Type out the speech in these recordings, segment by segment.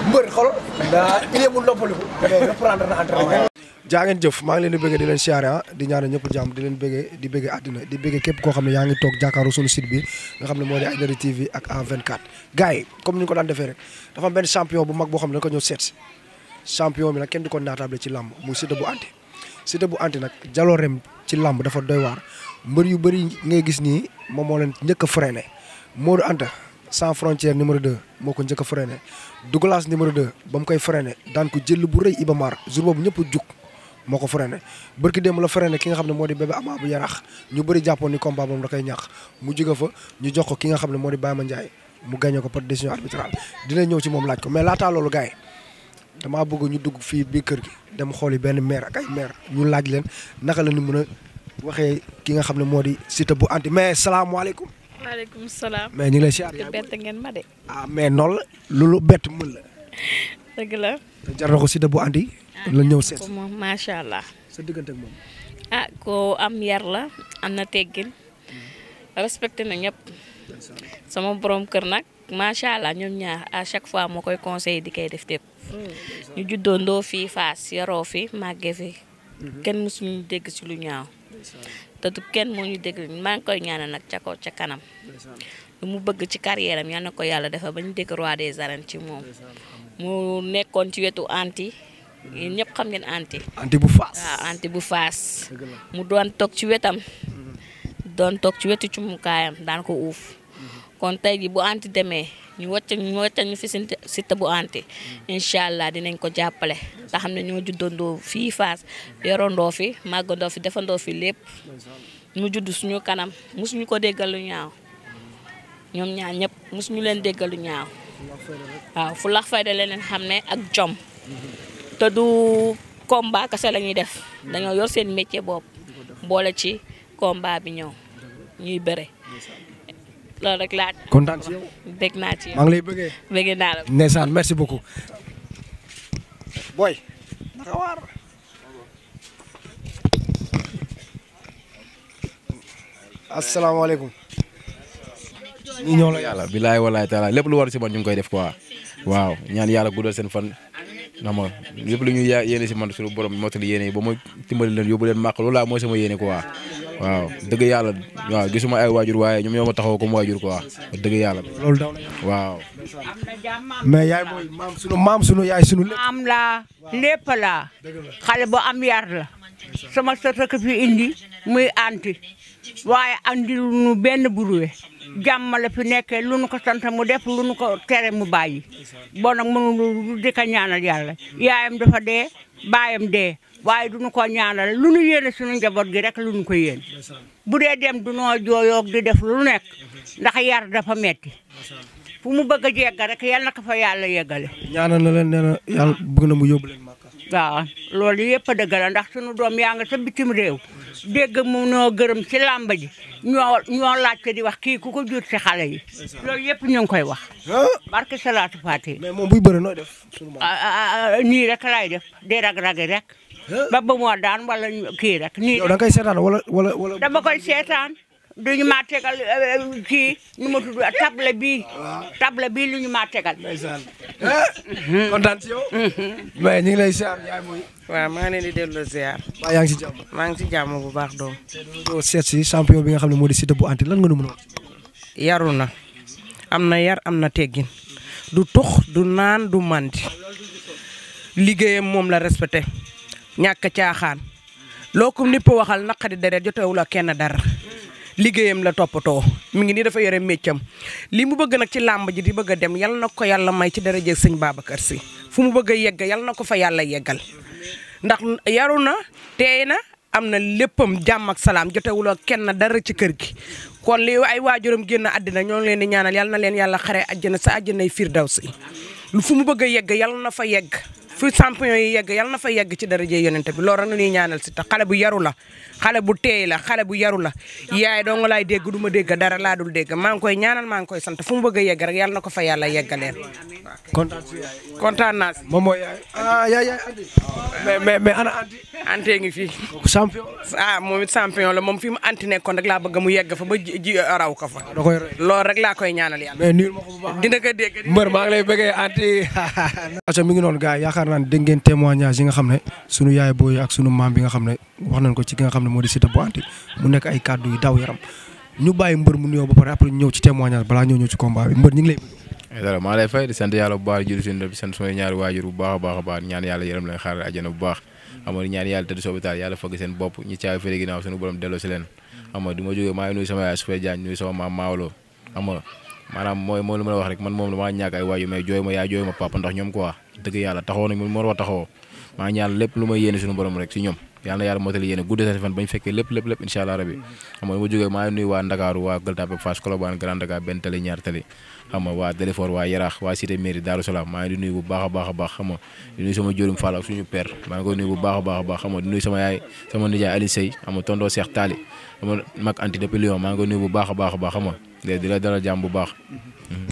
mbër xol il est bu noppaliku mais reprendre na entraînement. jaa ngeen jëf maa ngi leen di bëggee di leen siyaare di ñaanal ñëpp jàmm di leen bëggee di bëggee àddina di bëggee képp koo xam ne yaa ngi toog jàkkaaru suñu site bi nga xam ne moo di Aïdara TV ak A24 gars yi comme ni ñu ko daan defee rek dafa am benn champion bu mag boo xam ne da ko ñëw seet si champion bi nag kenn du ko naatable ci làmb muy Siteu bu anti Siteu bu anti nag jaloorem ci làmb dafa doy waar mbër yu bëri ngay gis nii moom moo leen njëkk a freiné Modou Anta sans frontière numéro 2 moo ko njëkk a freiné Douglas numéro 2 ba mu koy freiné daan ko jël bu rëy Ibamar jour boobu ñëpp a jug moo ko freiné bërki démb la freiné ki nga xam ne moo di bébé Ama bu Yarax ñu bëri jàppoon ni combat boobu da koy ñàkk mu jóge fa ñu jox ko ki nga xam ne moo di Baye Mandiaye mu gagné ko par décision arbitrale dina ñëw ci moom laaj ko mais laataa loolu gars yi damaa bëgg ñu dugg fii biir kër gi dem xooli benn maire ak ay maire ñu laaj leen naka la ñu mën a waxee ki nga xam ne moo di Siteu bu anti mais salaamaaleykum. waaleykum salaam. mais ñu ngi lay siyaar bett ngeen ma de. ah mais noonu la loolu bett mën la. dëgg la. jar na ko Siteu bu anti. la ñëw seet ko moom macha allah. sa diggante ak moom. ah ko am yar la am na teggin respecté na ñëpp sama borom kër nag macha allah ñoom ñaar à chaque fois moo koy conseillé di koy def tépp ñu juddoo ndoo fii Fass yaroo fi màggee fi kenn mësuñu dégg ci lu ñaaw te du kenn moo ñu dégg maa ngi koy ñaanal nag ca kaw ca kanam lu mu bëgg ci carrière am yal na ko yàlla defal ba ñu dégg roi des arènes ci moom mu nekkoon ci wetu anti yéen ñëpp xam ngeen anti bu Fass waaw anti bu Fass mu doon toog ci wetam doon toog ci wetu cumukaayam daan ko uuf kon tey ji bu anti demee ñu wàcc ñu fi Siteu bu anti incha allah dinañ ko jàppale te xam ne ñoo juddandoo fii Fass yorondoo fi màggandoo fi defandoo fi lépp mu judd suñu kanam musuñu ko déggal lu ñaaw ñoom ñaar ñëpp musuñu leen déggal lu ñaaw waaw fu lax fayda leneen xam ne ak jom te du combat kese la ñuy def dañoo yor seen métier bopp boole ci combat bi ñëw ñuy bëre loolu rek laa. kontaan ci yow. bég naa ci yow maa ngi lay bëggee. bëggee naa la. ndeysaan merci beaucoup. boy. naka waar. asalaamaaleykum. ñu ñëw la yàlla bilaay walaay taala lépp lu war si man ñu ngi koy def quoi waaw ñaan yàlla guddal seen fan xam nga lépp lu ñuy yéene si man suñu borom mottali yéene yi ba ma timbali leen yóbbu leen màq loolu laa mooy sama yéene quoi waaw dëgg yàlla waaw gisuma ay waajur waaye ñoom ñoo ma taxaw comme waajur quoi dëgg yàlla. loolu daw waaw. mais yaay mooy maam sunu yaay sunu lépp. maam laa lépp laa xale bu am yar la sama sotaka fi indi muy anti waaye andi lu nu benn buruwe jàmm la fi nekkee lu nu ko sant mu def lu nu ko tere mu bàyyi bon nag mënu di ko ñaanal yàlla yaayam dafa dee baayam dee waaye du nu ko ñaanal lu nu yéene suñu njaboot gi rek lu nu ko yéene bu dee dem du noo jooyoog di def lu nekk ndax yar dafa metti fu mu bëgg a jegga rek yal na ko fa yàlla yeggale. ñaanal na leen nee na yàlla bëgg na mu yóbbu leen Màkka. waaw loolu yëpp a dëgg la ndax suñu doom yaa nga sa bitim réew dégg mu noo gërëm ci làmb ji ñoo laajte di wax kii ku ko jur ci xale yi loolu yëpp ñu ngi koy wax. barke salaatu faati. mais moom buy bëre nooy def. nii rek laay def di rag-ragi rek. ba moo daan wala kii rek. nii yow da nga koy seetaan wala. dama koy seetaan. duñu maa tegal kii nu ma tudd table bii lu ñu maa tegal. ndeysaan kontaan ci yow. mais ñu ngi lay ziar yaay mooy. waaw maa ngi leen di delloo ziar. waaw yaa ngi si jàmm. maa ngi si jàmm bu baax doom. doo seet si champion bi nga xam ne moo di Siteu bu anti lan nga nu mën a wax. yaru na am na yar am na teggin du tux du naan du mandi liggéeyam moom la respecté ñàkk caaxaan loo ko nipp waxal naqadi deret jotewul ak kenn dara. liggéeyam la toppatoo mi ngi nii dafa yore méccam li mu bëgg nag ci làmb ji di bëgg a dem yal na ko yàlla may ci daraja sëñ Babacar Sy fu mu bëgg a yegg yal na ko fa yàlla yeggal ndax yaru na teey na am na léppam jàmm ak salaam jotewuloo kenn dara ci kër gi kon li ay waajuram génn àddina ñoo ngi leen di ñaanal yal na leen yàlla xare àjjana sa àjjanay firdawsi fu mu bëgg a yegg yal na fa yegg fu champion yi yegg yal na fa yegg ci daraje yonente bi loolu rek la ñuy ñaanal Siteu xale bu yaru la xale bu teey la xale bu yaru la yaay doo nga laay dégg du ma dégg dara laa dul dégg maa ngi koy ñaanal maa ngi koy sant fu mu bëgg a yegg rek yal na ko fa yàlla yeggaleel. kontaan naa si. moom mooy yaay mais ana anti. ante ngi fii. champion. moom it champion la moom fi mu anti nekkoon rek laa bëgg mu yegg fa ba ji raw ko fa. da koy rey loolu rek laa koy ñaanal yàlla. mais niir ma ko bu baax dina ko dégg. mbër maa ngi lay bëggee anti. aca mi ngi noonu gars yi yaakaar naa ne dégg ngeen témoignage yi nga xam ne sunu yaay booy ak sunu maam bi nga xam ne wax nañ ko ci ki nga xam ne moo di Siteu bu anti mu nekk ay kàddu yu daw yaram ñu bàyyi mbër mu nuyoo ba pare après ñu ñëw ci témoignage balaa ñëw ci combat bi mbër ñu ngi lay bëgg. dara maa lay fay di sant yàlla bu baax jël suñu di sant sumay ñaari waajur bu baax a baax ñaan yàlla yërëm leen xaaral àjjana bu baax xam nga ñaan yàlla tëdd soobitaal yàlla fëgg seen bopp ñi caabi fële ginnaaw suñu borom delloo si leen xam nga du ma jógee maa ngi nuyu sama yaay Soufey Diagne nuyu sama maam Maawlo xam nga maanaam mooy lu ma la wax rek man moom damaa ñàkk ay waajur mais jooy ma yaay jooy ma papa ndax ñoom quoi dëgg yàlla taxaw nañ moo war taxawoo maa ñaan lépp lu may yéene suñu borom rek si ñoom yàlla na yàlla mootali yéene guddee seen fan bañ fekkee lépp incha allah rabi xam nga ma jógee maa ngi nuyu waa Ndakaaru waa Gueule Tapée Fass Colobane Grand Dakar benn tali ñaar tali xam nga waa Dalifort waa Yaraax waa Cité Mairie Darou Salaam maa ngi di nuyu bu baax a baax xam nga di nuyu sama jóorum Fall ak suñu père maa ngi koy nuyu bu baax a baax xam nga di nuyu sama yaay sama nijaay Aliou Sey xam nga tonton Cheikh Tali sama mag anti depuis Lyon maa ngi koy nuyu bu baax a baax xam nga di la dalal jàmm bu baax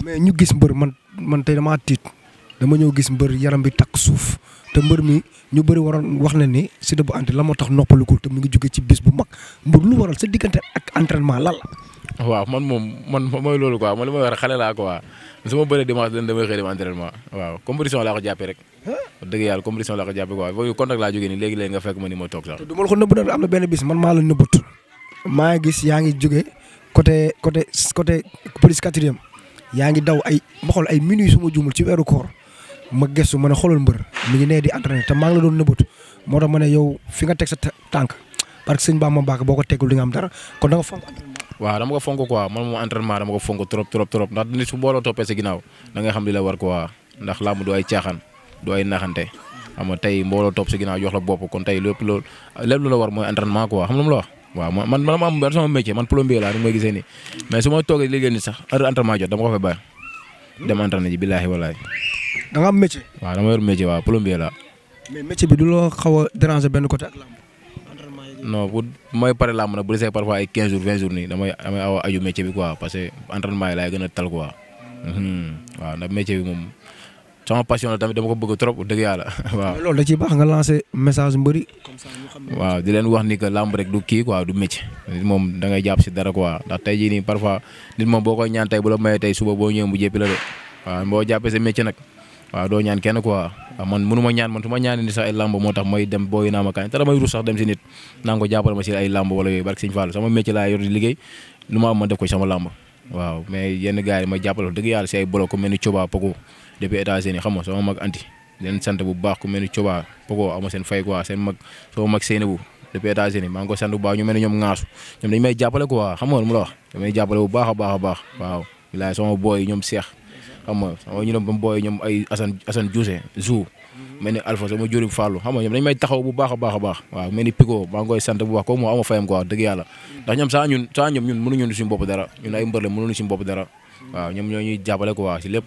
mais ñu gis mbër man tey damaa tiit dama ñëw gis mbër yaram bi takk suuf te mbër mi ñu bëri waroon wax na ni Siteu bu anti la moo tax noppalikul te mu ngi jóge ci bis bu mag mbër lu waral sa diggante ak entraînement lan la. waaw man mooy loolu quoi man li may wax xale laa quoi su ma bëree dimanche damay xëy dem entraînement waaw compétition laa ko jàppee rek wax dëgg yàlla compétition laa ko jàppee quoi foofu contact laa jógee nii léegi nga fekk ma ni ma toog sax. te du ma la ko nëbb nag am na benn bis man maa la nëbbut maa ngi gis yaa ngi jóge côté police 4e yaa ngi daw ma xool ay minutes su ma juumul ci weeru koor ma gëstu ma ne xoolal mbër mi ngi nee di entraîné te maa ngi la doon nëbbatu moo tax ma ne yow fi nga teg sa tànk parce que sëñ Bamba Mbacke boo ko teggul di nga am dara kon da nga fonk entraînement. waaw dama ko fonk quoi man moom entraînement dama ko fonk trop ndax nit su booloo toppee sa ginnaaw da nga xam li la war quoi ndax làmb du ay caaxaan du ay naxante xam nga tey mbooloo topp sa ginnaaw jox la bopp kon tey lépp lu la war mooy entraînement quoi xam nga lu ma la wax. waaw man ma am sama métier man plombier laa ni may gisee nii mais su ma toogee liggéey nit sax heure entraînement jot dama ko fay bàyyi dem entraîné ji billaahi wallaahi. da nga am métier. waaw dama yor métier waaw plombier laa. mais métier bi du la xaw a déranger benn côté ak làmb. non bu may pare làmb nag bu desee parfois ay 15 jours 20 jours nii damay aw aju métier bi quoi parce que entraînement yi laay gën a tal quoi. waaw ndax métier bi moom sama passion la tamit dama ko bëgg trop dëgg yàlla waaw. loolu da ciy baax nga lancer message mbëri. waaw di leen wax ni que làmb rek du kii quoi du métier. nit moom da ngay jàpp si dara quoi ndax tey jii nii parfois nit moom boo koy ñaan tey bu la mayee tey suba boo ñëwee mu jéppi la de waaw boo jàppee sa métier nag waaw doo ñaan kenn quoi waaw man mënu ma ñaan man su ma ñaanee ni sax ay làmb moo tax may dem booy naa ma kañ te damay rus sax dem si nit naa ko jàppale ma si ay làmb wala yooyu barke Sëñ Fallu sama métier laa yor di liggéey lu ma am ma def ko sama làmb waaw mais yenn gars yi ma jàppale dëgg yàlla si ay bolo ku mel ni Coba Pogo depuis États-Unis xam nga sama mag anti leen sant bu baax ku mel ni Coba Pogo ama seen fay quoi seen mag sama mag Seynabou depuis États-Unis maa ngi ko sant bu baax ñu mel ni ñoom ŋaasu ñoom dañu may jàppale quoi xam nga lu mu la wax damay jàppale bu baax a baax waaw bilaay sama booy ñoom Cheikh xam nga sama ñu dem ba booy ñoom ay Assane Diousé Zou mel ni Alpha sama juri Fallou xam nga ñoom dañu may taxaw bu baax a baax waaw mel ni Pico maa ngi koy sant bu baax kooku moo ama fayam quoi dëgg yàlla ndax ñoom saa ñoom ñun mënuñu suñu bopp dara ñun ay mbër la mënuñu suñu bopp dara waaw ñoom ñoo ñuy jàppale quoi si lépp.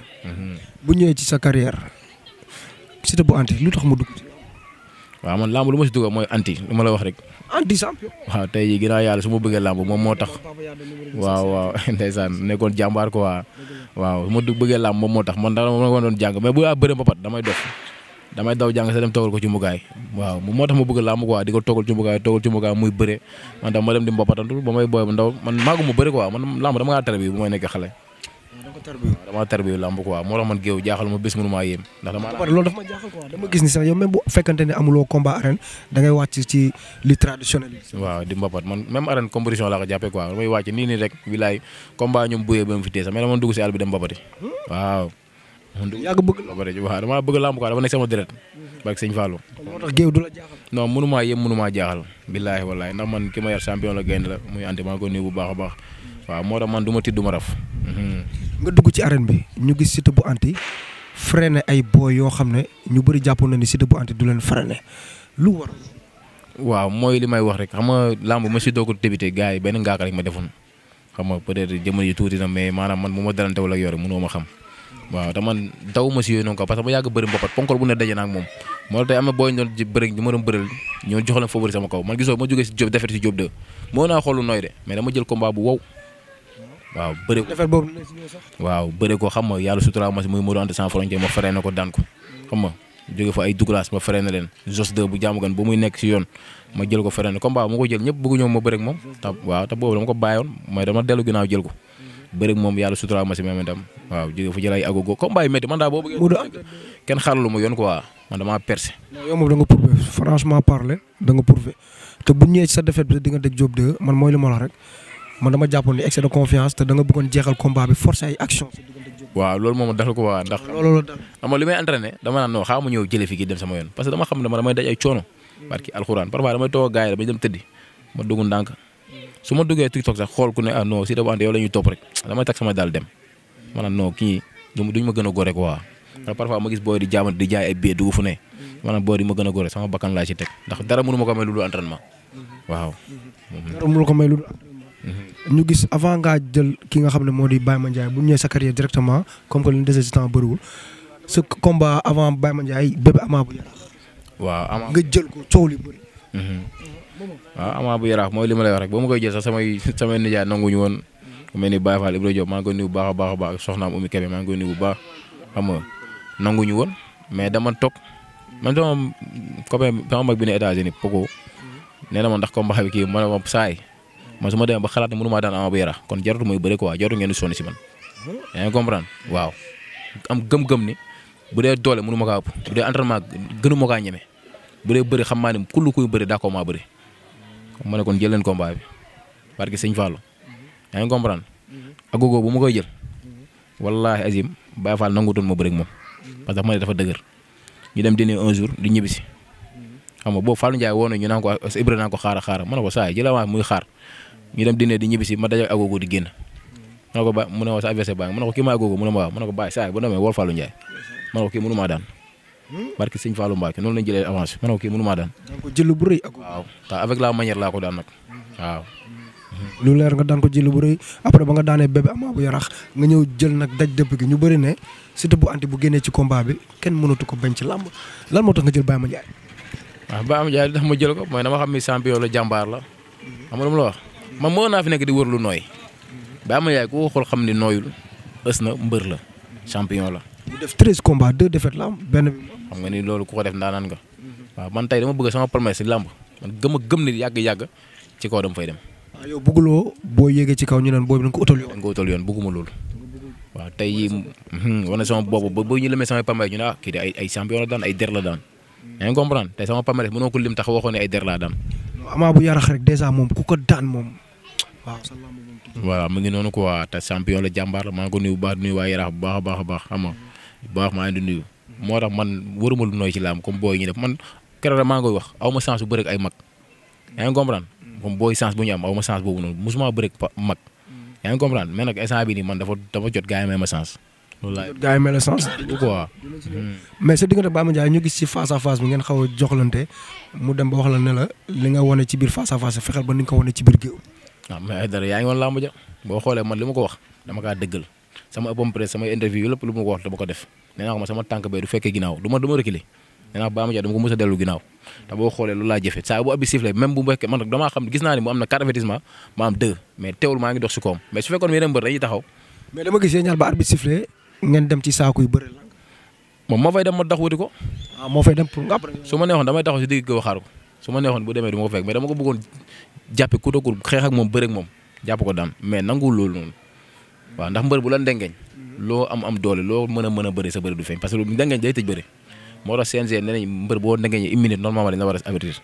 bu ñëwee ci sa carrière Siteu bu anti lu tax mu dugg ci. waaw man lamb lu ma si dugg mooy anti li ma la wax rek. anti champion. waaw tey jii ginnaaw yàlla su ma bëggee lamb moom moo tax. waaw ndeysaan nekkoon jàmbaar quoi. waaw su ma bëggee lamb moom moo tax man dama ma doon jàng mais bu yaa bëre mbapat damay dof damay daw jàng sa dem toogal ko ci mbugaay waaw moo tax ma bëgg lamb quoi di ko toogal ci mbugaay muy bëre man tam ma dem di mbapatantu ba may booy bu ndaw man maagu ma bëre quoi man lamb dama ngaa tere bi bu may nekk xale. dama tarbi lamb quoi moo tax man géew jaaxal ma bés mënu maa yéem ndax loolu dafa ma jaaxal quoi dama gis ni sax yow même bu fekkante ne amuloo combat arène da ngay wàcc ci li traditionnel yi. waaw di mbapat man même arène compétition laa ko jàppee quoi damay wàcc nii rek bilaay combat ñoom buyee ba mu fi tee sax mais dama dugg si àll bi dem mbapati waaw. yàgg bëgg mbapati waaw dama bëgg lamb quoi dafa nekk sama deret barke Sëñ Fallou. moo tax géew du la jaaxal. non mënu maa yéem mënu maa jaaxal bilaay wallaay ndax man ki ma yar champion la gaynde la muy anti maa ko nuyu bu baax a baax waaw moo tax man du ma tidd du ma raf. nga dugg ci arène bi ñu gis Siteu bu anti freiné ay boy yoo xam ne ñu bëri jàppoon na ni Siteu bu anti du leen freiné lu war. waaw mooy li may wax rek xam nga lamb ma si doog a débuté gars yi benn ngaaka rek ma defoon xam nga peut-être jamono yi tuuti na mais maanaam man bu ma dalante wala yore mënoo ma xam waaw te man daw ma si yooyu noonu quoi parce que ma yàgg bëri mbapat ponkol bu ne daje na ak moom moo tax tey am na booy ñu doon bëri ñu ma doon bëril ñoo jox leen favori sama kaw man gisoo ma jógee si Diop defet si Diop 2 moo naa xool lu nooy de mais dama jël combat bu wow waaw bëri ko defet boobu waaw bëri ko xam nga yàlla sutura ma si muy Modou Anta sans frontière ma feree na ko daan ko xam nga jóge fa ay Douglas ma feree na leen Jos 2 bu jàmm gan ba muy nekk si yoon ma jël ko feree na combat ma ko jël ñëpp bëgg ñëw ma bëri ak moom te waaw te boobu dama ko bàyyoon mooy dama dellu ginnaaw jël ko bëri ak moom yàlla sutura ma si même itam waaw jóge fa jël ay agogo combat yi métti man daa boo bëggee kenn xaaralu ma yoon quoi man damaa percé. yow moom da nga prouvé franchement parler da nga prouvé te bu ñëwee ci sa défaite bi di nga dégg Diop 2 man mooy li ma la rek man dama jàppoon ni excès de confiance te da nga bëggoon jeexal combat bi forcer ay action. waaw loolu moom dal ko waa ndax. loolu la xam nga li may entraîné dama naan non xaaral ma ñëw jëlee fi kii dem sama yoon parce que dama xam ne damay daj ay coono. barki alxuraan parfois damay toog gars yi damay dem tëddi ma dugg ndànk su ma duggee TikTok sax xool ku ne ah non si dafa ante yow la ñuy topp rek damay tag sama daal dem ma naan non kii duñ ma gën a gore quoi. parfois ma gis booy di jaamante di jaay ay billets dugg fu ne maanaam booy di ma gën a gore sama bakkan laa ci teg ndax dara mënu ma ko may lu dul entraînement waaw. dara mënu ko may lu dul ñu gis avant ngaa jël ki nga xam ne moo di Baye Mandiaye bu ñëwee sa carrière directement comme que li ñu dese si temps bëriwul sa combat avant Baye Mandiaye bébé Ama bu Yaraax. waaw Ama nga jël ko coow li bëri. waaw Ama bu Yaraax mooy li ma lay wax rek ba ma koy jël sax samay nijaay nanguñu woon ku mel ni Baye Fall Ibrahima Diop maa ngi koy nuyu bu baax a baax soxnaam Oumy Kébé maa ngi koy nuyu bu baax xam nga nanguñu woon mais dama toog man sama copain sama mag bi ne États-Unis Pogo nee na ma ndax combat bi kii ma ne ma saay man su ma demee ba xalaat ne mënu maa daan Ama bu Yaraax kon jaratu muy bëri quoi jaratu ngeen di sonn si man yaa ngi comprendre waaw am gëm-gëm ni bu dee doole mënu ma kaa ëpp bu dee entraînement gënu ma kaa ñeme bu dee bëri xam maa ne kullu kuy bëri daa ko maa bëri ma ne kon jël leen combat bi parce que sëñ Fallou yaa ngi comprendre agogo bu ma koy jël wallahi azim Baye Fall nangutoon ma bëri ak moom parce que ma ne dafa dëgër ñu dem dîner un jour di ñibbisi xam nga boobu Fallou Ndiaye woo na ñu naan ko Ibrahima naan ko xaara ma ne ko saa jël avance muy xaar ñu dem dîner di ñibbisi ma daje agogo di génn ma ne ko ba mu ne ma sa adversaire baa ma ne ko kii ma agogo mu ne ma waaw ma ne ko bàyyi saa ba demee wol Fallou Ndiaye ma ne ko kii mënu maa daan barki sëñ Fallou Mbacke noonu lañ jëlee avance ma ne ko kii mënu maa daan ko jël bu rëy ak waaw te avec la manière laa ko daan nag waaw lu leer nga daan ko jël bu rëy après ba nga daanee bébé Ama bu Yaraax nga ñëw jël nag daj dëpp gi ñu bëri ne Siteu bu anti bu génnee ci combat bi kenn mënatu ko bañ ci làmb lan moo tax nga jël Baye Mandiaye. waaw Baye Mandiaye tax ma jël ko mooy dama xam ni champion la jàmbaar la xam nga lu ma la wax man moo naa fi nekk di wër lu nooy Baye Mandiaye ku ko xool xam ni nooyul ës na mbër la champion la. bu def 13 combats 2 défaites la am benn bi. xam nga ni loolu ku ko def ndaanaan nga waaw man tey dama bëgg sama promesse si làmb man gëm ni yàgg-yàgg ci kaw dama fay dem. waaw yow bëgguloo boo yéegee ci kaw ñu neen boobu da nga ko utal yoon. da nga ko utal yoon bëgguma loolu. waaw tey yii wane sama bopp ba ñu lemee samay palmarès ñu ne ah kii de ay champion la daan ay der la daan. yaa ngi comprendre tey sama palmarès mënoo ko lim tax waxoon ne ay der laa daan. Ama bu Yaraax rek dèjà moom ku ko daan moom waaw. voilà mu ngi noonu quoi te champion la jàmbaar la maa ngi ko nuyu bu baax nuyu waa Yaraax bu baax a baax xam nga bu baax maa ngi di nuyu moo tax man waruma lu nooy ci laam comme booy ñu def man keroog maa ngi koy wax aw ma chance bu bëri ak ay mag yaa ngi comprendre comme booy chance bu ñu am aw ma chance boobu noonu mosuma bëri ak mag yaa ngi comprendre mais nag instant bi nii man dafa jot gars yi may ma chance loolu laay gars yi may la chance quoi mais sa diggante Baye Mandiaye ñu gis ci face à face bi ngeen xaw a joxlante mu dem ba wax la ne la li nga wane ci biir face à face fexeel ba ni nga ko wane ci biir géew. waaw mais dara yaa ngi woon làmb ja boo xoolee man li ma ko wax dama kaa dëggal sama open press sama interview lépp lu ma ko wax dama ko def nee naa ko ma sama tànk bee du fekkee ginnaaw du ma reculer nee naa ko Baye Mandiaye dama ko mës a dellu ginnaaw te boo xoolee loolu laa jëfe saa bu abbi sifflé même bu fekkee man damaa xam gis naa ni mu am na 4 avertissement ma am 2 mais teewul maa ngi dox si koom mais su fekkoon yeneen mbër dañuy taxaw mais dama gis yéen ñaar ba arbitre sifflé ngeen dem ci saako yu bëri la. moom moo fay dem ma dox wuti ko ah moo fay dem pour nga après. su ma neexoon damay taxaw si digg ko xaar ko su ma neexoon bu demee du ma ko fekk mais dama ko bëggoon jàppe ku takul xeex ak moom bëre ak moom jàpp ko daan mais nanguwul loolu noonu waaw ndax mbër bu la ndengeñ loo am doole loo mën a bëri sa bëri du feeñ parce que ndengeñ day tëj bëri moo tax CNG nee nañ mbër boo ndengeñee une minute normalement dañ la war a avertir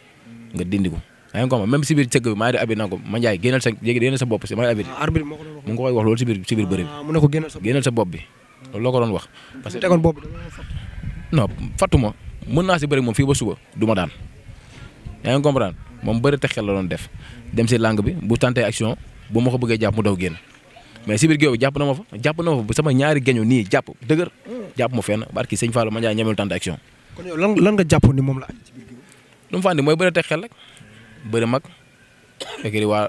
nga dindi ko yaa ngi ko même si biir cëgg bi maa ngi di abit naa ko Mandiaye génnal sa bopp si maa ngi abit arbitre moo ko doon wax mu ngi koy wax loolu si biir bëri bi mu ne ko génnal sa bopp bi loolu loo ko doon wax parce que tegoon bopp bi non fattuma mën naa si bëri moom fii ba suba du ma daan yaa ngi comprendre moom bëri te xel la doon def dem si langue bi bu tenté action bu ma ko bëggee jàpp mu daw génn mais si biir géew bi jàpp na ma fa bu sama ñaari geño nii jàpp dëgër jàpp ma fenn barki sëñ Fallou Mandiaye ñemelu tenté action. kon yow lan nga jàppoon ni moom la andi ci biir géew lu mu fa andi mooy bëri te xel rek bëri mag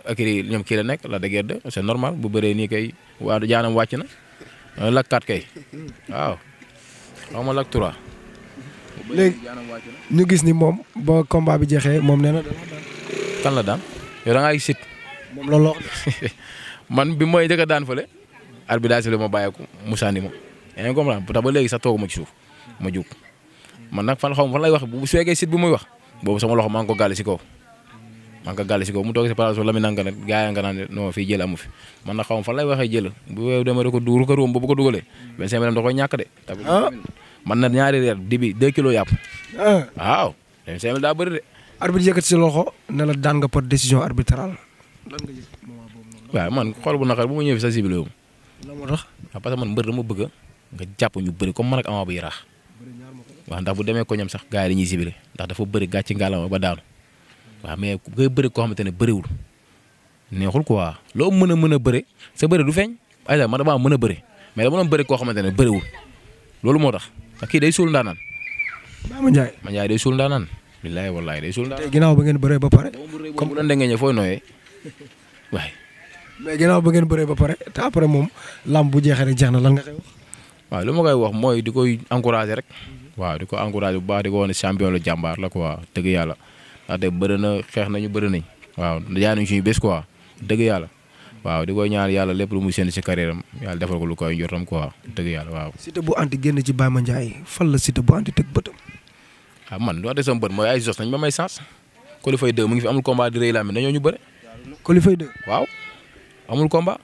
akiri ñoom kii la nekk la dëgër de c'est normal bu bëree nii kay waa jaanam wàcc na lak 4 kay waaw xaw ma lak 3. léegi ñu gis ni moom ba combat bi jeexee moom nee na kan la daan yow da ngaa gis sit moom loolu man bi mooy njëkk a daan fële arbitre bi ma bàyyeeku Moussa ni ma yaa ngi comprendre bu tax ba léegi sax toogu ma ci suuf ma jóg man nag fan lay wax bu fekkee sit bi muy wax boobu sama loxo maa ngi ko gàlle si kaw mu toog si place la mi nanga ne gaa nga naan non fii jël amu fi man nag xaw ma fan lay waxee jël bu weew dama ko duuru ko ruum ba bu ko dugalee 25 minutes da koy ñàkk de man na ñaari reer dibi 2 kilos yàpp waaw 25 minutes daa bëri de arbitre yëkkati si loxo ne la daan nga par décision arbitrale lan nga yëg moment boobu noonu waaw man xool bu naqar bu ma ñëwee fi sa ciblé wu la moo tax parce que man mbër dama bëgg nga jàpp ñu bëri comme man ak Ama bu Yaraax waaw ndax bu demee ko ñam sax gars yi dañuy ciblé ndax dafa bëri gàcc ngaalama ba daanu waaw mais ku ngay bëri koo xamante ne bëriwul neexul quoi loo mën a bëre sa bëri du feeñ ay man damaa mën a bëri mais dama doon bëri koo xamante ne bëriwul loolu moo tax ak kii day suul ndaanaan Baama Ndiaye ma Ndiaye day suul ndaanaan billaay wallaay day suul ndaanaan tey ginnaaw ba ngeen bëree ba pare comme bu la ndengeñee fooy nooyee waaye mais ginnaaw ba ngeen bëree ba pare te après moom lamb bu jeexee rek jeex na lan nga koy wax waaw li ma koy wax mooy di koy encouragé rek waaw di ko encouragé bu baax di ko wax ne champion la jàmbaar la quoi dëgg yàlla ndaxte bëri na xeex nañu bëri nañ waaw jaay nañ suñu bés quoi dëgg yàlla waaw di koy ñaan yàlla lépp lu muy séntu si carrière am yàlla defal ko lu koy njortam quoi dëgg yàlla waaw. Siteu bu anti génn ci Baama Ndiaye fan la Siteu bu anti teg bëtam. ah man lu wax sama bët mooy ay jos nañ ma may sens Coly Faye 2 mu ngi fi amul combat di rëy la mi dañoo ñu bëre. Coly Faye 2 waaw amul combat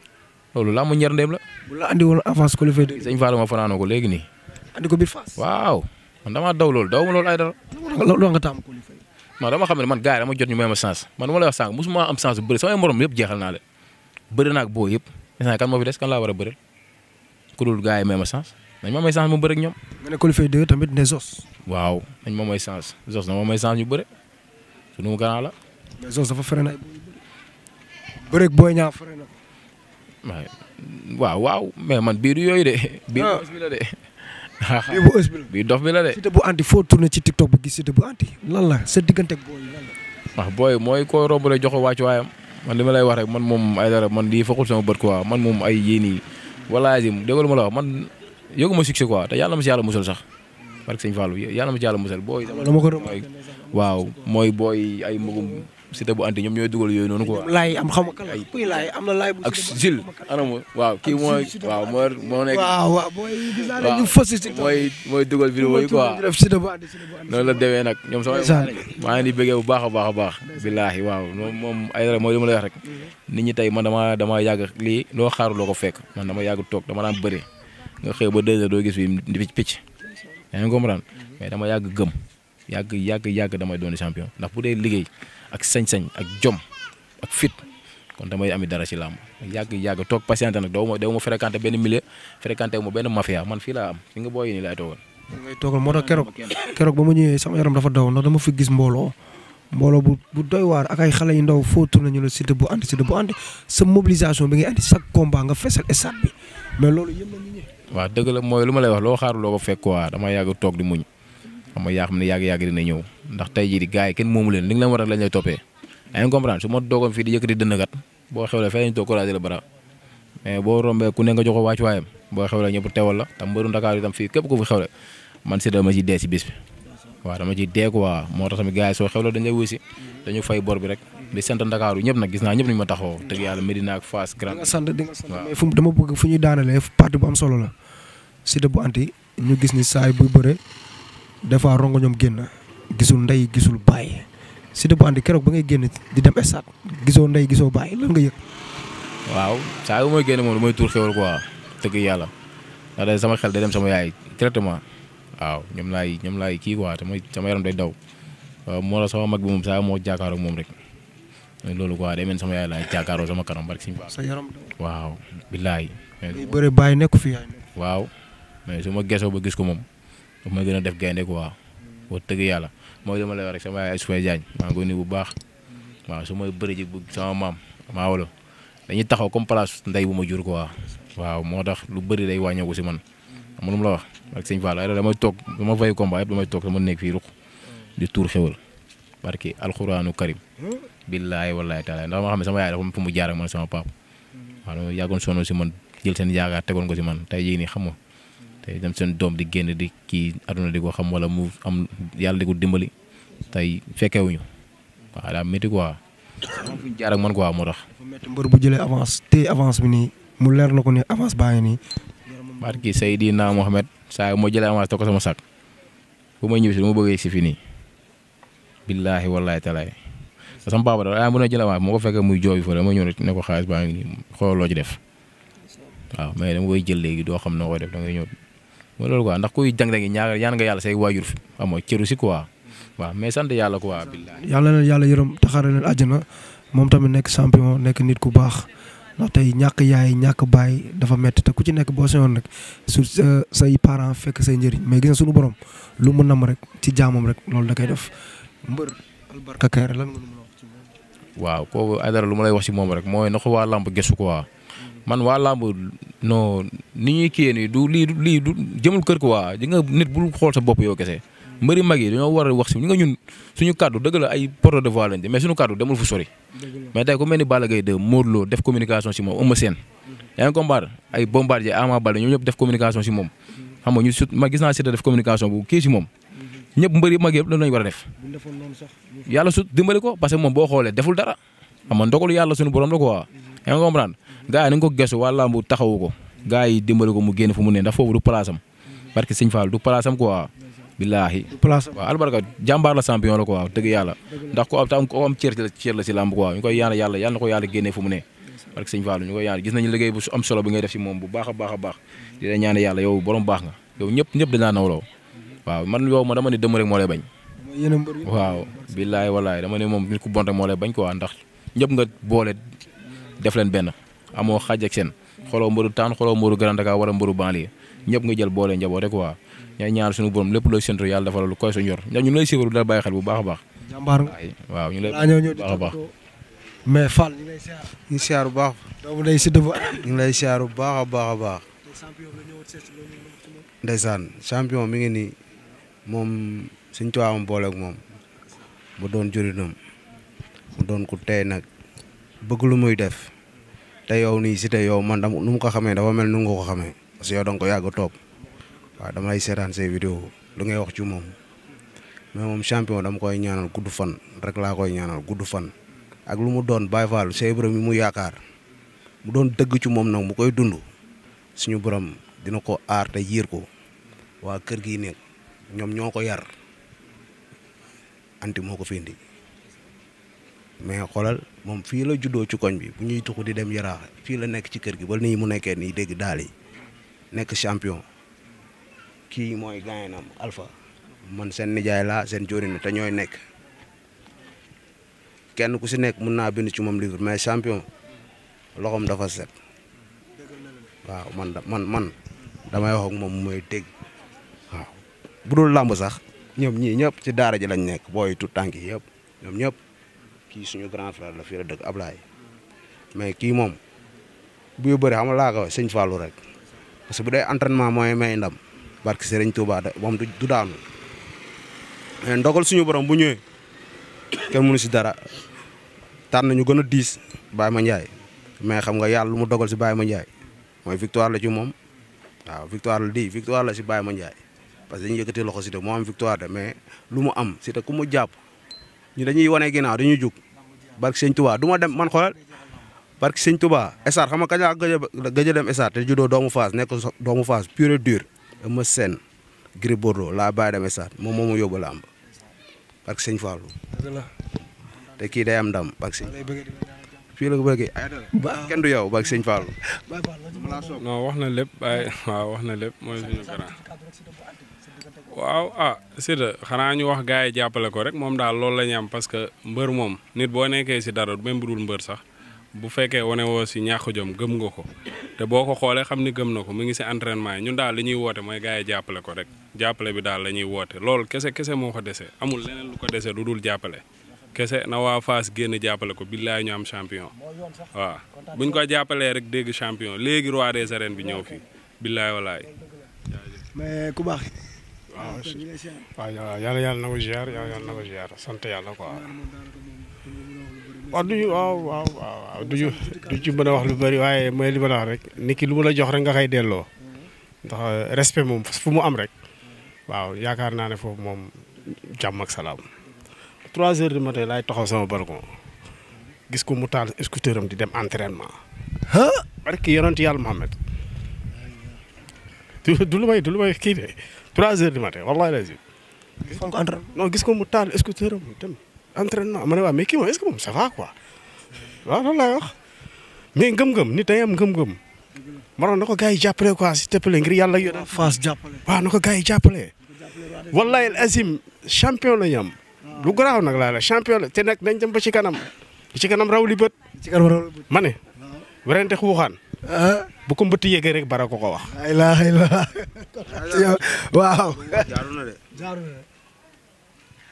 loolu laa mu ñer ndéem la. bu la andi woon avance Coly Faye 2. sëñ Fallou ma fanaanoo ko léegi nii. andi ko biir Fass. waaw man damaa daw loolu daw ma loolu ay dara. loolu nga taamu Coly Faye. non dama xam ne man gars yi dama jot ñu may ma sens man dama lay wax sànq mosuma am sens bu bëri samay morom yëpp jeexal naa leen bëri naa ak boo yëpp instant kan moo fi des kan laa war a bëri ku dul gars yi may ma sens nañ ma may sens mu bëri ak ñoom. nga ne Coly Faye 2 tamit ne Zos. waaw nañ ma may sens Zos na ma may sens ñu bëri sunu gannaaw la. mais Zos dafa freiné ay booy yu bëri booy ñaa freiné na. waaw mais man bii du yooyu de. bii ah bi la de. bii bu ës bi la. bii dof bi la de. Siteu bu anti foo tourné ci TikTok bi gis Siteu bu anti lan la sa diggante ak booy yi lan la. wax booy mooy koo romb rek jox ko wàccu waayam man li ma lay wax rek man moom ay dara man lii fokkul sama bët quoi man moom ay yéen yi walaay si déglu ma la wax man yëguma succès quoi te yàlla ma si yàlla musal sax parce que sëñ Fallou yàlla ma si yàlla musal booy. dama ko mooy waaw mooy booy ay magum Siteu bu anti ñoom ñooy dugal yooyu noonu quoi. laay am xam nga ay kuy laay am na laay bu ak Gilles anam waaw kii mooy waaw moo nekk. waaw booy gis naa ne ñu fës ci mooy dugal vidéo yi quoi. def Siteu bu anti noonu la demee nag ñoom sama maa ngi di bëggee bu baax a baax billaahi waaw moom ay dara mooy li ma lay wax rek nit ñi tey man dama yàgg lii loo xaaruloo ko fekk man dama yàgg toog dama daan bëri nga xëy ba 2 heures doo gis fi picc yaa ngi comprendre mais dama yàgg gëm yàgg damay doon champion ndax bu dee liggéey ak sañ-sañ ak jom ak fit kon damay ami dara ci làmb yàgg toog patiente nag daw ma fréquenté benn milieu fréquenté wu ma benn mafia man fii laa am fi nga booy nii laay toogal. ngay toogal moo tax keroog ba ma ñëwee sama yaram dafa daw ndax dama fi gis mbooloo bu doy waar ak ay xale yu ndaw foo tourné ñu la Siteu bu anti sa mobilisation bi ngay andi chaque combat nga fesal stade bi mais loolu yëpp la ñu ñëw. waaw dëgg la mooy lu ma lay wax loo xaaru loo ko fekk quoi dama yàgg toog di muñ xam nga yaa xam ne yàgg dina ñëw ndax tey jii di gars yi kenn moomu leen li nga leen war a lañ lay toppee yaa ngi comprendre su ma doogoon fii di yëkkati dënnkat boo xewlee fee lañ toog courage la bara mais boo rombee ku ne nga jox ko wàcc waayam boo xewlee ñëpp teewal la tam mbëru Ndakaar itam fii képp ku fi xewle man si dama ci dee si bis bi waaw dama ci dee quoi moo tax tamit gars yi soo xewlee dañ lay wuy si dañu fay bor bi rek di sant Ndakaaru ñëpp nag gis naa ñëpp nañu ma taxawoo dëgg yàlla Medina ak Fass Grand di nga sant mais fu dama bëgg fu ñuy daanalee partie bu am solo la Siteu bu anti ñu gis ni saay buy bëre des fois rongo ñoom génn gisul ndey gisul bàyyi Siteu bu anti keroog ba ngay génn di dem stade gisoo ndey gisoo bàyyi lan nga yëg. waaw saa yu may génn moom lu may tuur xewal quoi dëgg yàlla ndax day sama xel day dem sama yaay directement waaw ñoom laay kii quoi te sama yaram day daw waaw moo tax sama mag bi moom saa moo jàkkaaroo ak moom rek loolu quoi day mel sama yaay laay jàkkaaroo sama kanam barki si sa yaram waaw billaay. bëre bàyyi nekku fi yaay. waaw mais su ma gesoo ba gis ko moom daf may gën a def gaynde quoi wax dëgg yàlla mooy dama lay wax rek sama yaay Soufey Diagne maa ngi koy nuyu bu baax waaw su may bëri ji bu sama maam maa wala dañuy taxaw comme place ndey bu ma jur quoi waaw moo tax lu bëri day wàññeeku si man xam nga lu mu la wax ak sëñ Fall ay damay toog dama fay combat yëpp damay toog sama nekk fii ruq di tuur xewal barki alxuraanu karim billaahi wallaahi taala ndax ma xam ne sama yaay dafa fu mu jaar ak man sama pap waaw yàggoon sonn si man jël seen yaakaar tegoon ko si man tey jii nii xam nga tey dem seen doom di génn di kii aduna di ko xam wala mu am yàlla di ko dimbali tey fekkewuñu waaw daa métti quoi. am fu ñu jaar ak man quoi moo tax. dafa métti mbër bu jëlee avance te avance bi nii mu leer na ko ni avance baa ngi nii. barki Seydina Mohamed saa moo jëlee avance te ko sama sac bu may ñëw si lu ma bëggee si fii nii billaahi wallaahi talaay sama papa da mën a jël avance moo ko fekkee muy jooy fa dama ñëw ne ko xaalis baa ngi nii xoolal loo ci def waaw mais dama koy jël léegi doo xam noo koy def da ngay ñëw mooy loolu quoi ndax kuy jàng-jàng ñaan nga yàlla say waajur fi xam nga cëru si quoi waaw mais sant yàlla quoi billaahi. yàlla na yàlla yërëm taxare leen àjjana moom tamit nekk champion nekk nit ku baax ndax tey ñàkk yaay ñàkk baay dafa métti te ku ci nekk boo seyoon rek su say parents fekk say njëriñ mais gis nga suñu borom lu mu nam rek ci jaamam rek loolu da koy def mbër Albarka Kairé lan nga mën a wax ci moom. waaw kooku ay dara lu ma lay wax si moom rek mooy na ko waa làmb gëstu quoi man waa làmb non ni ñuy kiyee nii du lii du jëmul kër quoi di nga nit bul xool sa bopp yow kese mbëri mag yi dañoo war a wax si ñi nga ñun suñu kàddu dëgg la ay porte de voix lañ mais suñu kàddu demul fu sori mais tey ku mel ni Balla Gaye 2 Modou Lo def communication si moom Eumeu Sène yaa ngi combattre ay Bombardier Ama Baldé ñoom ñëpp def communication si moom xam nga ñu sut ma gis naa Siteu def communication bu kii si moom ñëpp mbëri mag yëpp loolu lañ war a def yàlla sut dimbali ko parce que moom boo xoolee deful dara xam nga ndogalu yàlla suñu borom la quoi yaa ngi comprendre gars yi nañ ko gestu waa lambu taxawu ko gars yi dimbali ko mu génn fu mu ne ndax foofu du place am parce que Sëñ Fall du place am quoi billaahi waaw Albarka jàmbaar la champion la quoi dëgg yàlla ndax ko am cër la si lamb quoi ñu koy ñaan yàlla na ko yàlla génnee fu mu ne parce que Sëñ Fall ñu koy ñaan gis nañu liggéey bu am solo bi ngay def si moom bu baax a baax a baax di la ñaan yàlla yow borom baax nga yow ñëpp dañ laa nawloo waaw man yow ma dama ne dëmm rek moo lay bañ waaw billaahi wallaahi dama ne moom nit ku bon rek moo lay bañ quoi ndax ñëpp nga boole def leen benn amoo xaaj ak seen xooloo mbëru taan xooloo mbëru Grand Dakar wala mbëru banlieue ñëpp nga jël boole njaboot rek quoi ñay ñaan suñu borom lépp looy séntu yàlla dafa la lu koy sa njor ndax ñu lay siiwaru dala bàyyi xel bu baax a baax jàmbaar nga waaw ñu lay baax a baax mais Fall ñu lay siyaar ñu ngi siyaar bu baax doomu day Siteu bu ñu ngi lay siyaar bu baax a baax a baax ndeysaan champion mi ngi nii moom suñ tuwaam booleeg moom mu doon jurinam mu doon ku tey nag bëgg lu muy def te yow nii Siteu yow man nu mu ko xamee dafa mel nu nga ko xamee parce que yow danga ko yàgg topp waaw dama lay seetaan say vidéo lu ngay wax ci moom mais moom champion dama koy ñaanal gudd fan rek laa koy ñaanal gudd fan ak lu mu doon Baye Fall Cheikh Ibrahima mi mu yaakaar mu doon dëgg ci moom nag mu koy dund suñu borom dina ko aar te yiir ko waa kër gi nekk ñoom ñoo ko yar anti moo ko fi indi mais xoolal moom fii la juddoo ci koñ bi bu ñuy tuxu di dem yaraax fii la nekk ci kër gi ba nii mu nekkee nii dégg daal yi nekk champion kii mooy gaynam Alpha man seen nijaay laa seen jóorin te ñooy nekk kenn ku si nekk mun naa bind ci moom livre mais champion loxoom dafa set waaw man damay wax ak moom mooy dégg waaw bu dul làmb sax ñoom ñii ñëpp ci daara ji lañ nekk booy tout tànk yi yëpp ñoom ñëpp kii suñu grand frère la fii la dëkk Ablaye mais kii moom buy bëri xam nga laa ko sëñ Fallou rek parce que bu dee entraînement mooy may ndam barke Serigne Touba moom du daanu mais ndogal suñu borom bu ñëwee kenn mënu si dara tànn ñu gën a diis Baye Mandiaye mais xam nga yàlla lu mu dogal si Baye Mandiaye mooy victoire la ci moom waaw victoire la si Baye Mandiaye parce que dañuy yëkkati loxo Siteu moo am victoire de mais lu mu am Siteu ku mu jàpp ñu dañuy wane ginnaaw dañuy jug barke Sëñ Touba du ma dem man xoolal barke Sëñ Touba Esar xam nga kañ laa gëj a dem Esar te juddoo doomu Fass nekk doomu Fass pure et dur Eumeu Sène Gris Bordeaux laa bàyyi dem Esar moom moo ma yóbbu la am barke Sëñ Fallou te kii day am ndam barke Sëñ fii la ko bëggee kenn du yow barke Sëñ Fallou non wax na lépp waaw wax na lépp mooy suñu grand waaw Siteu xanaa ñu wax gars yi jàppale ko rek moom daal loolu la ñu am parce que mbër moom nit boo nekkee si dara même bu dul mbër sax bu fekkee wane woo si ñàkk jom gëm nga ko te boo ko xoolee xam ni gëm na ko mu ngi si entraînement yi ñun daal li ñuy woote mooy gars yi jàppale ko rek jàppale bi daal la ñuy woote loolu kese moo ko dese amul leneen lu ko dese lu dul jàppale kese na waa Fass génn jàppale ko billaay ñu am champion waaw buñ ko jàppalee rek dégg champion léegi roi des arènes bi ñëw fii billaay walaay mais ku baax waaw yàlla na ko ziar sant yàlla quoi waaw duñu ci mën a wax lu bëri waaye mooy li ma la wax rek nit ki lu mu la jox rek nga koy delloo ndax respect moom fu mu am rek waaw yaakaar naa ne foofu moom jàmm ak salaam 3 heures du matin laay taxaw sama balcon gis ko mu taal scooter am di dem entraînement. barki yonent yàlla Muhammad du lu may kii de 3 heures du matin wallahi lazim. gis ko mu taal scooter am dem entraînement ma ne waa mais kii moom est-ce que moom ça va quoi waaw loolu laay wax mais ngëm-ngëm nit day am ngëm-ngëm. maanaam na ko gars yi jàppale quoi s'il te plaît ngir yàlla yónnee. Fass jàppale. waaw na ko gars yi jàppale. wallahi azim champion la ñu am. lu garaaw nag laa la champion la te nag nañ dem ba ci kanam. ci kanam raw li bët. ma ne. werante xuuxaan. bu ko mbëtt yéegee rek bara ko wax. ayla waaw. jaaru na de.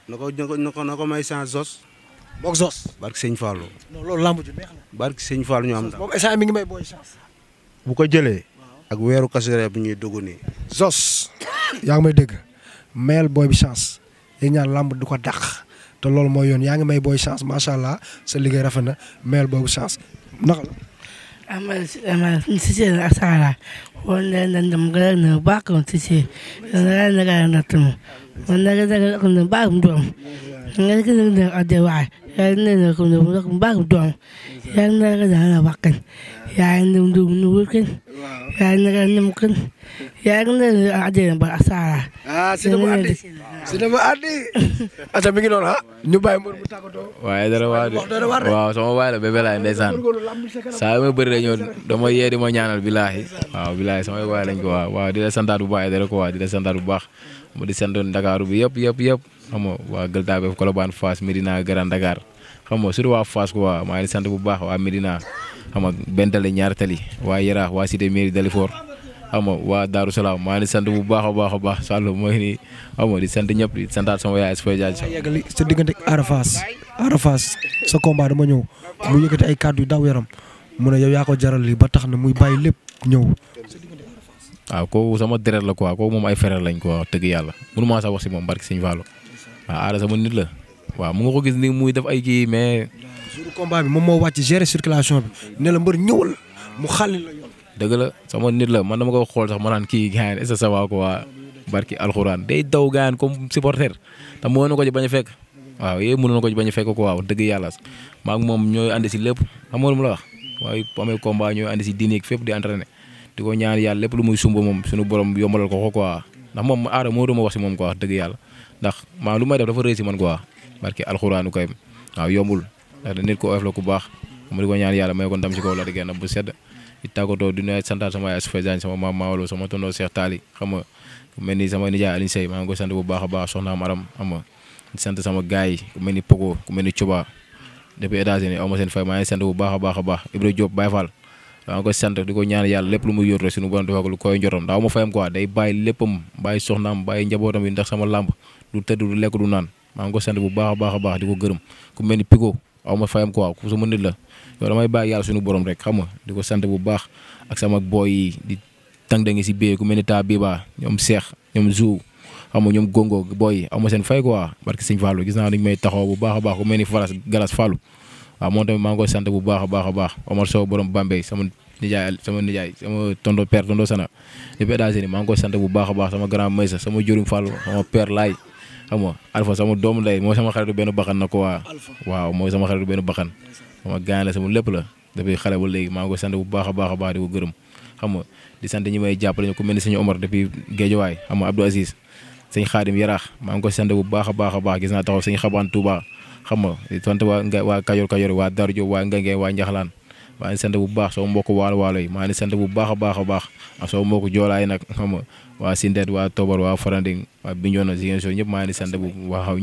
na ko may sans Zos. boog Zos. barki sëñ Fallou. non loolu lamb ju neex la. barki sëñ Fallou ñu am ndax. moom instant mi ngi may booy chance. bu ko jëlee. ak weeru kasare bu ñuy dugg nii. Zos. yaa ngi may dégg mayel booy bi chance. yéen ñaan lamb du ko dàq. te loolu mooy yoon yaa ngi may booy chance macha allah sa liggéey rafet na mayel boobu chance naka la. ama sise asara wonde ndam galana bakon sise naga natum naga ko bakum dom naga ko ade wa ya ne ko bakum dom ya naga na bakan ya ndum nu kan ya naga namkan ya naga ade ba asara sinama addi ata mi ngi noonu ñu bàyyi mbër mu tàggatoo. waaye dara waaw sama waay la bébé laay ndeysaan saa yu ma bëri rek ñoom dama yee di ma ñaanal bilaahi waaw bilaahi sama waay lañ ko waaw di la santaat bu baax dara ko waaw di la santaat bu baax mu di sant Ndakaaru bi yëpp xam nga waa Gueule Tapée Colobane Fass Médina Grand Dakar xam nga surtout waa Fass ko maa ngi di sant bu baax waa Médina xam nga Bentali ñaar tali waa Yaraax waa Cité Mairie Dalifort xam nga waa Darou Salaam maa ngi di sant bu baax a baax Sall mooy nii xam nga di sant ñëpp di santaat sama yaay Asfoy Diagne. yeggali sa diggante ak Ada Fass sa combat dama ñëw mu yëkkati ay kàddu yu daw yaram mu ne yow yaa ko jaral lii ba tax na muy bàyyi lépp ñëw. waaw kooku sama deret la quoi kooku moom ay frère lañ quoi wax dëgg yàlla mënu maa sax wax si moom barki Sëñ Fallu waaw Ada sama nit la waaw mu nga ko gis ni muy def ay kii mais. jour combat bi moom moo wàcc gérer circulation bi ne la mbër ñëwal mu xàlli la yoon. dëgg la sama nit la man dama ko xool sax ma naan kii gaañ est-ce que ça va quoi barki alxuraan day daw gaañ comme supporter te mënoon na ko ci bañ a fekk waaw yéen mënoon na ko ci bañ a fekk quoi wax dëgg yàlla maa ngi moom ñooy andi si lépp xam nga lu mu la wax waaye bu amee combat ñooy andi si diine fépp di entraîné di ko ñaan yàlla lépp lu muy sumba moom suñu borom yombalal ko quoi ndax moom Ada moo doon ma wax si moom quoi wax dëgg yàlla ndax maa lu may def dafa rëy si man quoi barki alxuraanu kay waaw yombul ndax nit ko oyof la ku baax mu di ko ñaan yàlla may ko ndam si kaw la di génn bu sedd di tàggatoo di nuyu santaat sama yaay Asfoy Diagne sama maam Maawalo sama tonton Cheikh Tali xam nga mel ni sama nijaay Alioune Seye maa ngi koy sant bu baax a baax soxna Maram xam nga di sant sama gaay yi ku mel ni Pogo ku mel ni Coba depuis États-Unis aw ma seen fay maa ngi sant bu baax a baax Ibra Diop Baye Fall maa ngi koy sant di ko ñaan yàlla lépp lu muy yor rek suñu borom defal ko lu koy njortam daaw ma fayam quoi day bàyyi léppam bàyyi soxnaam bàyyi njabootam yi ndax sama làmb du tëdd du lekk du naan maa ngi koy sant bu baax a baax di ko gërëm ku mel ni Pico aw ma fayam quoi ku sama nit la yow damay bàyyi yàlla suñu borom rek xam nga di ko sant bu baax ak sama boy yi di tàng da ngi si bee ku mel ni taa Biba ñoom Cheikh ñoom Zou xam nga ñoom Gongo boy yi aw ma seen fay quoi barki Sëñ Fallou gis naa dañu may taxaw bu baax a baax ku mel ni Galas Fallou waaw moom tamit maa ngi koy sant bu baax a baax Omar Sow borom Bambey sama nijaay sama tondo père tondo sana depuis États-Unis maa ngi koy sant bu baax a baax sama grand Maysa sama Jorim Fallou sama père Laay xam nga Alpha sama doomu lay mooy sama xaritu benn bakkan na ko waaw mooy sama xaritu benn bakkan sama gaañ la sama lépp la depuis xale ba léegi maa ngi koy sant bu baax a baax di ko gërëm xam nga di sant ñi may jàppale ñu ku mel ni sëñ Omar depuis Guédiawaye xam nga Abdou Aziz sëñ Xaadim Yaraax maa ngi koy sant bu baax a baax gis naa taxaw sëñ Xabaan Touba xam nga di sant waa Kajoor waa Darou Diop waa Ngenge waa Njaxlaan maa ngi sant bu baax sama mbokk waalo yi maa ngi sant bu baax a baax ak sama mbokk joolaay nag xam nga waa Sindet waa Tobar waa Faranding waa Bignona Ziguinchor ñëpp maa ngi sant bu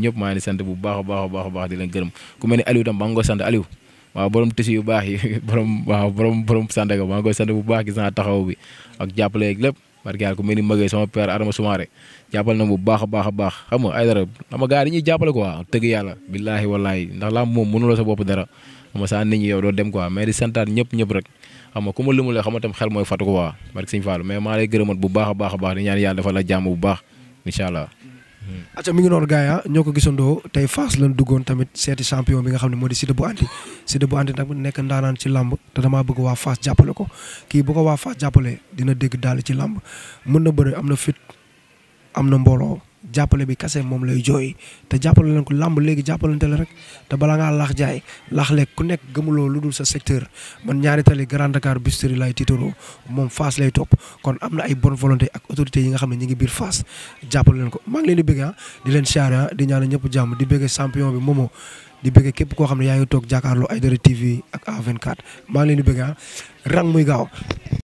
ñëpp maa ngi sant bu baax a baax di leen gërëm ku mel ni Aliou tam maa ngi koy sant Aliou waaw borom tissu yu baax yi borom Sandaga maa ngi koy sant bu baax gis naa taxaw bi ak jàppale ak lépp barke yàlla ku mel ni Maguette sama père Adama Soumaré jàppale na bu baax a baax xam nga ay dara dama gars yi dañuy jàppale quoi tëgg yàlla billaahi wallaahi ndax laa moom mënuloo sa bopp dara xam nga saa nit ñi yow doo dem quoi mais di santaat ñëpp rek xam nga ku ma limulee xam nga tam xel mooy fatu ko waa barke Sëñ Fallu mais maa lay gërëmat bu baax a baax di ñaan yàlla dafa la jàmm bu baax incha allah acca mi ngi noonu gars yi ñoo ko gisandoo tey Fass lañ duggoon tamit seeti champion bi nga xam ne moo di Siteu bu Anti Siteu bu Anti nag nekk ndaanaan ci làmb te damaa bëgg waa Fass jàppale ko kii bu ko waa Fass jàppale dina dégg daal ci làmb mën na bëre am na fit am na mbooloo jàppale bi kase moom lay jooy te jàppale leen ko làmb léegi jàppalante la rek te bala ngaa laax jaay laax lekk ku nekk gëmuloo lu dul sa secteur man ñaari tali Grand Dakar Biscuiterie lay tiitaroo moom Fass lay topp kon am na ay bonne volonté ak autorités yi nga xam ne ñi ngi biir Fass jàppale leen ko maa ngi leen di bëgg di leen siyaare di ñaanal ñëpp jàmm di bëgg champion bi Momo di bëgg képp koo xam ne yaa ngi toog jàkkaarloo Aïdara TV ak A24 maa ngi leen di bëgg rang muy gaaw